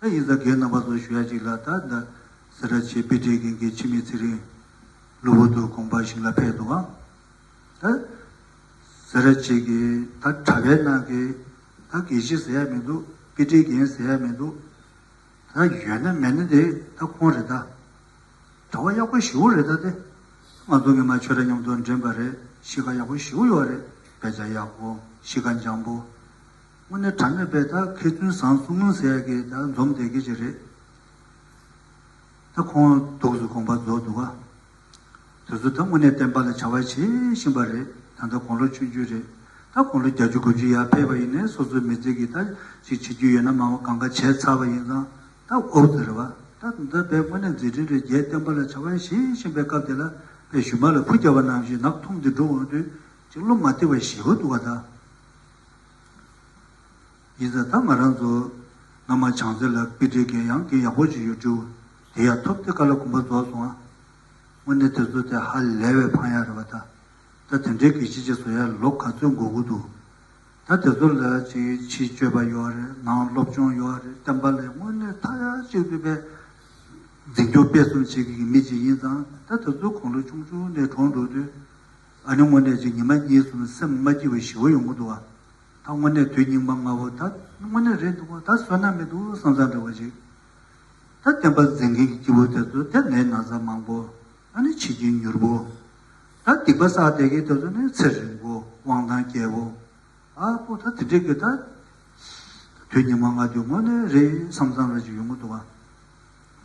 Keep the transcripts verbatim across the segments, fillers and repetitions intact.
ད་ཡིན་ཙང་རྒན་རྣམ་པ་ཚོ་ཞུ་ཡ་ཅིག་ལ། ད་ད་སེ་ར་བྱེས་དཔེ་ཁྲིད་མཁན་གྱི་འཆི་མེད་ཚེ་རིང་གློ་བུར་དུ་དགོངས་པ་ཞིག་ལ་ཕེབས་འདུག་ག་ད་སེ་ར་བྱེས་ཀྱི་ད་གྲྭ་པའི་ནང་གི་ད་དགེ་བཤེས་ཟེར་ཡ་མི་འདུག་དཔེ་ཁྲིད་མཁན་ཟེར་ཡ་མི་འདུག་ད་ཡོད་ན་མེད་ན་དེ་ད་ཁོང་རེད་ད། གྲྭ་པ་ཡག་པོ་ཞེ་པོ་རེད་ད་དེ། ང་ཚོ་ངེད་མ་ཆོས་ར་མཉམ་དུ་འདྲེན་པ་རེད། གཤིས་ཀ་ཡག་པོ་ཞེ་པོ་ཡོད་རེད། དཔེ་ཆ་ཡག་པོ། གཤིས་ཀ་འཇམ་པོ། དངོས་གནས་དྲང་གནས་པའི་ད་མཁས་བཙུན་བཟང་གསུམ་ཟེར་ཡ་གི་ད་འཛོམས་བསྡད་གི་ཅིག་རེད། ད་ཁོང་ཐུགས་སུ་དགོངས་པ་རྫོགས་འདུག་ག་དེ་ཚོ་ད་དངོས་གནས་བསྟན་པ་ལ་བྱ་བ་བྱེད་བཞིན་པ་རེད། ད་ལྟ་དགུང་ལོ་ཆུང་ཆུང་རེད། ད་དགུང་ལོ་བརྒྱད་ཅུ་དགུ་བཅུ་ཡར་ཕེབས་པ་ཡིན་ནའི་སོ་སོའི་མི་ཚེ་གི་ད་ཅིག་བྱེད་རྒྱུ་ཡོད་ན་མང་བ་གང་ག་བྱས་ཚར་བ་ཡིན་ཙང་། ད་ཨོ་ཙི་རེད་བ། ད་འདི་བས་དངོས་གནས་མཛད་འཕྲིན་རེ་རྒྱས་བསྟན་པ་ལ་བྱ་བ་བྱེད་བཞིན་པའི་སྐབས་དེ་ལ་བས་གཞུ་མ་ལ་བུ་བརྒྱབ་པ་ནང་བཞིན་ནག་འཐོམ་སྟེ་འགྲོ་འོང་དུས་ཅིག་བློ་མ་བདེ་བ་ཞེ་པོ་འདུག་བ་ད། ཡིན་ཙང་ད་ང་རང་ཚོ་སྔ་མ་བྱང་རྩེ་ལ་དཔེ་ཁྲིད་མཁན་ཡང་རྒན་ཡག་པོ་ཅིག་ཡོད་འདྲ་བོ། དེ་ཡར་ཐོབ་དེ་ག་ལ་དགོངས་པ་རྫོགས་སོང་ཨ། དངོས་གནས་དེ་ཚོ་དེ་ཧ་ལས་པའི་ཕངས་ཡག་རེད་བ་ད། ད་དེ་འདྲའི་དགེ་བཤེས་ཅིག་བཟོ་ཡ་ལོ་ག་ཚོད་འགོར་གི་འདུག་ད་དེ་ཚོ་ལ་ཅིག་ཕྱི་སྤྱོད་པ་ཡོད་རེད། ནང་སློབ་སྦྱོང་ཡོད་རེད། བསྟན་པ་ལ་དངོས་གནས་མཐའ་ཡག་ཅིག་ཏུ་པའི་འཛིན་སྐྱོང་སྤེལ་གསུམ་བྱེད་ཀྱི་མི་ཅིག་ཡིན་ཙང་། ད་དེ་ཚོ་དགུང་ལོ་ཆུང་ཆུང་ནས་གྲོངས་འགྲོ་དུས། ཨ་ནི་དངོས་གནས་ཅིག་ཉི་མ་གཉིས་གསུམ་སེམས་མ་སྐྱིད་པ་ཞེ་པོ་ཡོང་གི་འདུག་བ། ད་དངོས་གནས་དུས་སྙིགས་མ་ལྔ་པོ་ད་དངོས་གནས་རེད་འདུག་ག་ད་བསོད་ནམས་མི་འདུག་བསམ་བསམ་འདྲ་བོ་ཅིག་ད་བསྟན་པ་འཛིན་མཁན་གྱི་སྐྱེ་བོ་དེ་ཚོ་དེ་ནས་ན་ཚ་མང་པོ། ཨ་ནི་འཆི་རྐྱེན་མྱུར་པོ། ད་སྡིག་པ་བསགས་བསྡད་མཁན་དེ་ཚོ་ནི་ཚེ་རིང་པོ་དབང་ཐང་རྒྱས་པོ། ཨ་ཁོ་ད་དེ་འདྲའི་གི་ད་དུས་སྙིགས་མ་ལྔ་དུས་དངོས་གནས་རེད་བསམ་བསམ་འདྲ་ཅིག་ཡོང་གི་འདུག་ག་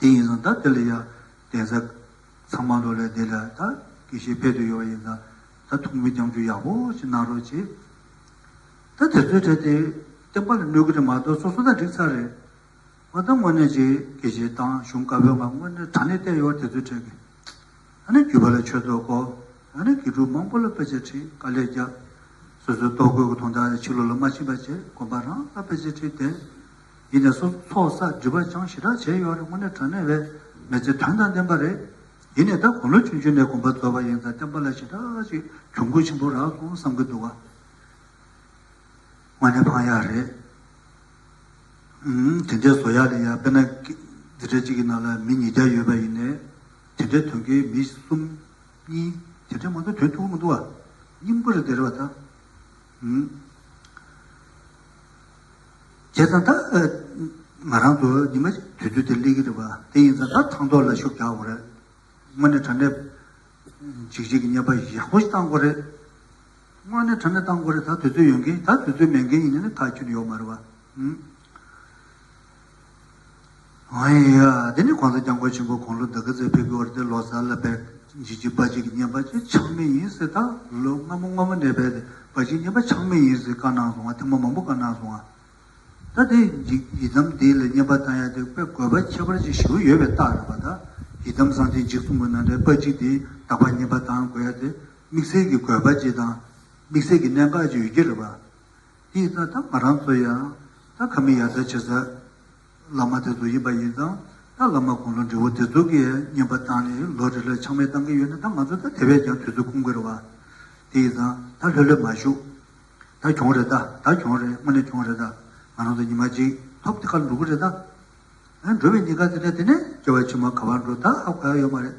དེ་ཡིན་ཙང་ད་དེ་ལ་ཡ་གདན་ས་ཚང་མ་ལོ་ལ་དེ་ལ་ད་དགེ་བཤེས་ཕེབས་དུ་ཡོད་པ་ཡིན་ཙང་། ད་ཐུགས་སྨོན་སྐྱབས་འཇུག་ཡག་པོ་ཞིག་གནང་རོགས་བྱེད། ད་དེ་ཚོའི་གྲས་དེ་བསྟན་པ་ལ་གནོད་གི་རེད་མ་གཏོགས་སོ་སོ་ད་འགྲིག་ཚར་རེད། ང་ད་དངོས་གནས་ཅིག་དགེ་བཤེས་དང་གཞུང་བཀའ་པོད་ལྔ་དངོས་གནས་དྲང་གནས་བལྟས་ཡོད་དེ་ཚོའི་གྲས་ཀྱི། ཨ་ནི་རྒྱུད་པ་ལ་ཆོས་ཐོག་གོ། ཨ་ནི་དགེ་ཕྲུག་མང་པོ་ལ་དཔེ་ཆ་ཁྲིད། དཀའ་ལས་རྒྱབ། སོ་སོའི་ལྟོ་གོས་ཀྱི་དོན་དག་ཕྱི་ལོགས་ལ་མ་ཕྱིན་པ་བྱས་དགོན་པ་རང་ལ་དཔེ་ཆ་ཁྲིད་དེ། ཡིན་ནའི་སོ་སོ་ཚོགས་བསགས་སྒྲིབ་པ་སྦྱང་ཞེ་དྲག་བྱས་ཡོད་རེད། དངོས་གནས་དྲང་གནས་བས་མི་ཚེ་དོན་དང་ལྡན་པ་རེད། ཡིན་ནའི་ད་དགུང་ལོ་ཆུང་ཆུང་ནས་དགོངས་པ་རྫོགས་པ་ཡིན་ཙང་བསྟན་པ་ལ་ཞེ་དྲག་ཅིག་གྱོང་གུད་ཆེན་པོ་རག་སོང་བསམ་གྱི་འདུག་ག་དངོས་གནས་ཕངས་ཡག་རེད། ཨུམ། དེ་འདྲའི་བཟོ་ཡག་ལ་ཡ་དཔེར་ན་འདི་འདྲ་གཅིག་གི་ནང་ལ་མི་ཉིས་བརྒྱ་ཡོད་པ་ཡིན་ནའི། དེ་འདྲའི་དོན་གྱི་མི་གསུམ་གཉིས་དེ་འདྲ་མ་གཏོགས་དོན་ཐུབ་ཀྱི་མི་འདུག་བ། སྙིང་པོ་རེད་དེ་རེད་བ་ད། ཨུམ། བྱས་ཙང་ད་ང་རང་ཚོ་ཉི་མ་དུས་ཚོད་དེ་སླེབས་ཀྱི་རེད་བ། དེ་ཡིན་ཙང་ད་ཕྲག་ཐོག་ལ་ཤུགས་རྒྱག་དགོས་རེད། དངོས་གནས་དྲང་གནས་འཇིགས་བྱེད་ཀྱི་བརྙན་པར་ཡག་པོ་ཞིག་བཏང་དགོས་རེད། དངོས་གནས་དྲང་གནས་བཏང་དགོས་རེད། ད་དུས་ཚོད་ཡོད་མཁན། ད་དུས་ཚོད་མེད་མཁན་ཡིན་ན་ནི་ཐག་ཆོད་ནས་ཡོད་མ་རེད་བ། ཨུམ། ཨ་ཡ། དེ་ནི་༸གོང་ས་༸སྐྱབས་མགོན་ཆེན་པོ་དགུང་ལོ་འདི་ག་ཚོད་ཕེབས་ཀྱི་ཡོད་རེད་དེ། ལོ་གསར་ལ་དཔེ་འཇིགས་བྱེད་དཔའ་བྱེད་ཀྱི་བརྙན་པར་ཅིག་ཆག་མེད་ཡིན་ཟེར། ད་ལོ་སྔ་མོ་སྔ་མོ་ནས་དཔེ་དེ་དཔའ་བྱེད་བརྙན་པར་ཆག་མེད་ཡིན་ཟེར་བཀའ་གནང་སོང་བ། ཐེངས་མ་མང་པོ་བཀའ་གནང་སོང་བ། ད་དེ་འཇིགས་ཡི་དམ་འདི་ལ་བརྙན་པར་བཏང་ཡ་དེ་དཔེ་དགོས་པ་ཁྱད་པར་ཅིག་ཞེ་པོ་ཡོད་པའི་རྟགས་རེད་པ། ད་ཡི་དམ་གསང་བདེ་འཇིགས་གསུམ་གྱི་ནང་ནས་དཔའ་བྱེད་དེ་དག་པ་བརྙན་པར་བཏང་དགོས་ཡ་དེ་དམིགས་བསལ་གྱི་དགོས་པ་ཅིག་དང་དམིགས་བསལ་གྱི་གནད་འགག་ཅིག་ཡོད་ཀྱི་རེད་པ། དེ་ཡིན་ཙང་ད་ང་རང་ཚོ་ཡང་ད་ཁ་མིག་ཡར་ལྟ་བྱེད་ས་བླ་མ་དེ་ཚོ་ཡིན་པ་ཡིན་ཙང་། ད་བླ་མ་དགུང་ལོ་བགྲེས་པོ་དེ་ཚོ་གིས་བརྙན་པར་བཏང་ནས་ལོ་རེ་ལ་ཆག་མེད་བཏང་གི་ཡོད་ན། ད་ང་ཚོ་ད་དེ་བས་ཀྱང་དུས་ཚོད་ཁོམ་གྱི་རེད་པ། དེ་ཡིན་ཙང་ད་ལྷོད་ལྷོད་མ་བཞུགས། ད་གྱོང་རེད་ད། ད་གྱོང་རེད། དངོས་གནས་གྱོང་རེད་ད། ང་རང་ཚོ་ཉི་མ་གཅིག་ཐོབ་དེ་ཁར་འགྲོ་གི་རེད་ད། ཨ། འགྲོ་བའི་ཉེན་ཁ་དེ་ནས་དེ་ནས་སྐྱེ་བ་ཕྱི་མ་ག་པར་འགྲོ་ད་ཧ་གོ་ཡ་ཡོད་མ་རེད།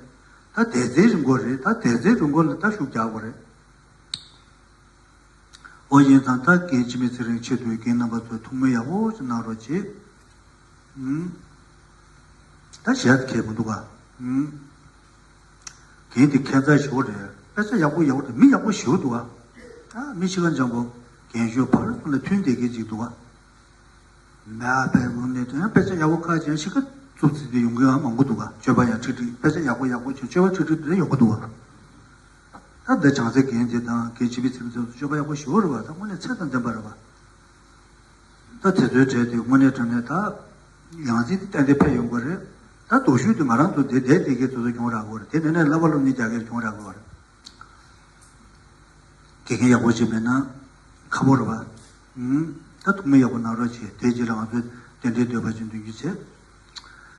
ད་དེ་ཚེ་རིང་པོ་རེད། ད་དེ་ཚེ་རིང་པོ་ལ་ད་ཤུགས་རྒྱག་དགོས་རེད། ཨོ་ཡིན་ཙང་ད་རྒན་འཆི་མེད་ཚེ་རིང་ཆེད་དུ་རྒན་རྣམ་པ་ཚོས་ཐུགས་སྨོན་ཡག་པོ་ཞིག་གནང་རོགས་བྱེད། ཨུམ། ད་ཞལ་ཁྱེད་མི་འདུག་ག་ཨུམ། རྒན་དེ་ཁྱད་མཚར་ཞེ་པོ་རེད། དཔེ་ཆ་ཡག་པོ་ཡག་པོ་རེད། མི་ཡག་པོ་ཞེ་པོ་འདུག་ག་ཨ། མི་གཤིས་ཀ་འཇམ་པོ། རྒན་གཞོན་བར་གསུམ་ལ་མཐུན་བསྡད་མཁན་ཅིག་འདུག་ག་མ་དཔེ་དགོངས་ནས་དོན་དཔེ་ཆ་ཡག་པོ་ཁ་ཅན་ཞིག་ག་རྩུབ་ཚིག་དེ་ཡོང་གི་ཡང་མང་པོ་འདུག་ག་སྤྱོད་པ་ཡང་ཁྲིག་ཁྲིག་སྤེ་ཆ་ཡག་པོ་ཡག་པོ་བྱུང་། སྤྱོད་པ་ཁྲིག་ཁྲིག་དེ་ཡོང་གི་འདུག་ག་ད་འདི་བྱང་རྩེ་རྒན་དེ་དང་རྒན་འཆི་མེད་ཚེ་རིང་དེ་ཚོ་སྤྱོད་པ་ཡག་པོ་ཞེ་པོ་རེད་བ། ད་དངོས་གནས་ཚད་དང་ལྡན་པ་རེད་བ། ད་དེ་ཚོའི་གྲས་དེ་དངོས་གནས་དྲང་གནས་ད་ཡང་རྩིས་དེ་ཏན་ཏན་ཕེབས་ཡོང་གི་རེད། ད་སྡུག་ཤོས་དེ་ང་རང་ཚོ་འདི་བསྡད་བསྡད་མཁན་དེ་ཚོ་གྱོང་རག་གི་རེད། དེ་ནས་ནས་བསླབ་པ་སློབ་གཉེར་རྒྱག་མཁན་གྱོང་རག་གི་རེད། དགེ་རྒན་ཡག་པོ་ཅིག་མེད་ན་ཁག་པོ་རེད་བ། ཨུམ། ད་ཐུགས་སྨོན་ཡག་པོ་གནང་རོགས་བྱེད། དེ་རྗེས་ལ་ང་ཚོས་རྟེན་འབྲེལ་བསྟོད་པ་ཅིག་འདོན་རྒྱུ་བྱེད།